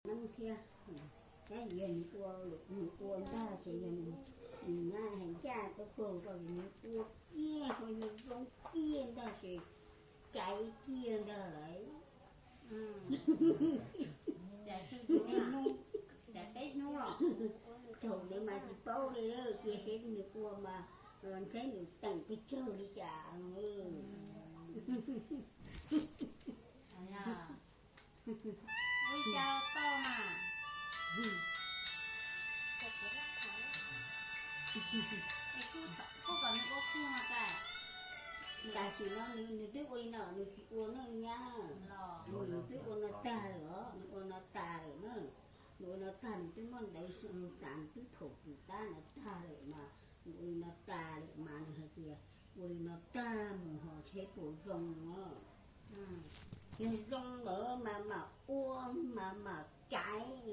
Nws thiab, tab sis yog nws ua, nws ua ntag ces yog nws, nws nyab hais ncaj tau kawg rau nws ua kiag, ua zoo kiag ntag ces caiv kiag ntag lawm. Thaum ntawd mas tsis paub li, cia seb nws ua mas ntshe nws teem pes tsawg li cas. Ua li cas tau mas. Es kuj kom nws ua kiag mas kais. Tam sim no nws twb ua li no, nws tsis ua no nyab. Nws twb ua no tag lawm os, nws ua no tas lawm na. Nws ua no tag, nws twb muaj ntawv tas, nws twb thaum pus tab no tag lawm mas, nws ua li no tas lawm mas nws hais tias ua li no tag mus ho ntshe puas zoo os. Yog zoo lawm mas mam ua, mas mam caiv.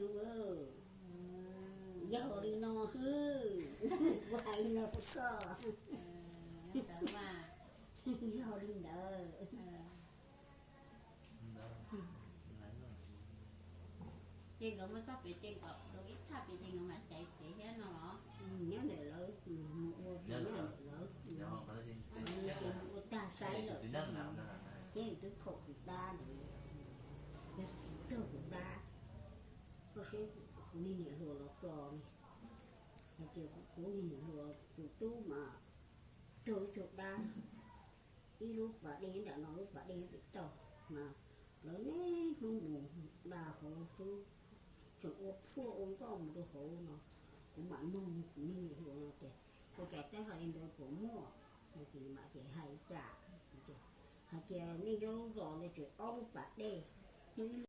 Yog li no xwb, kuv hais li no rau koj. Yog li ntawd. Ces nkawd muaj txoj pem ces nkawd ib thaj pem ces nkawd mam caiv pem thiab no los? Nyob ntawm lawv, mus ua pem nyob ntawm lawv. Ces mus ua tag saib lawm, ces twb khaum kuv dab ntawd, yog kuv raug kuv dab, koj saib kuv niag niam hluas los txog ne, hais tias kuv niag niam hluas tus tub mas raug ib tug dab, ib lub pas dej nram no lub pas dej pem toj mas lawv niaj hnub mus da hauv xwb, tseem ua phuaj ua nkoj mus rau hauv no. Kuv mam nug kuv niag niam hluas no tias ua cas teb hais li ntawd puas muaj, no ces mam ces hais cas, hais tias nej nyob lub zos ntawd ces ob lub pas dej, muaj ib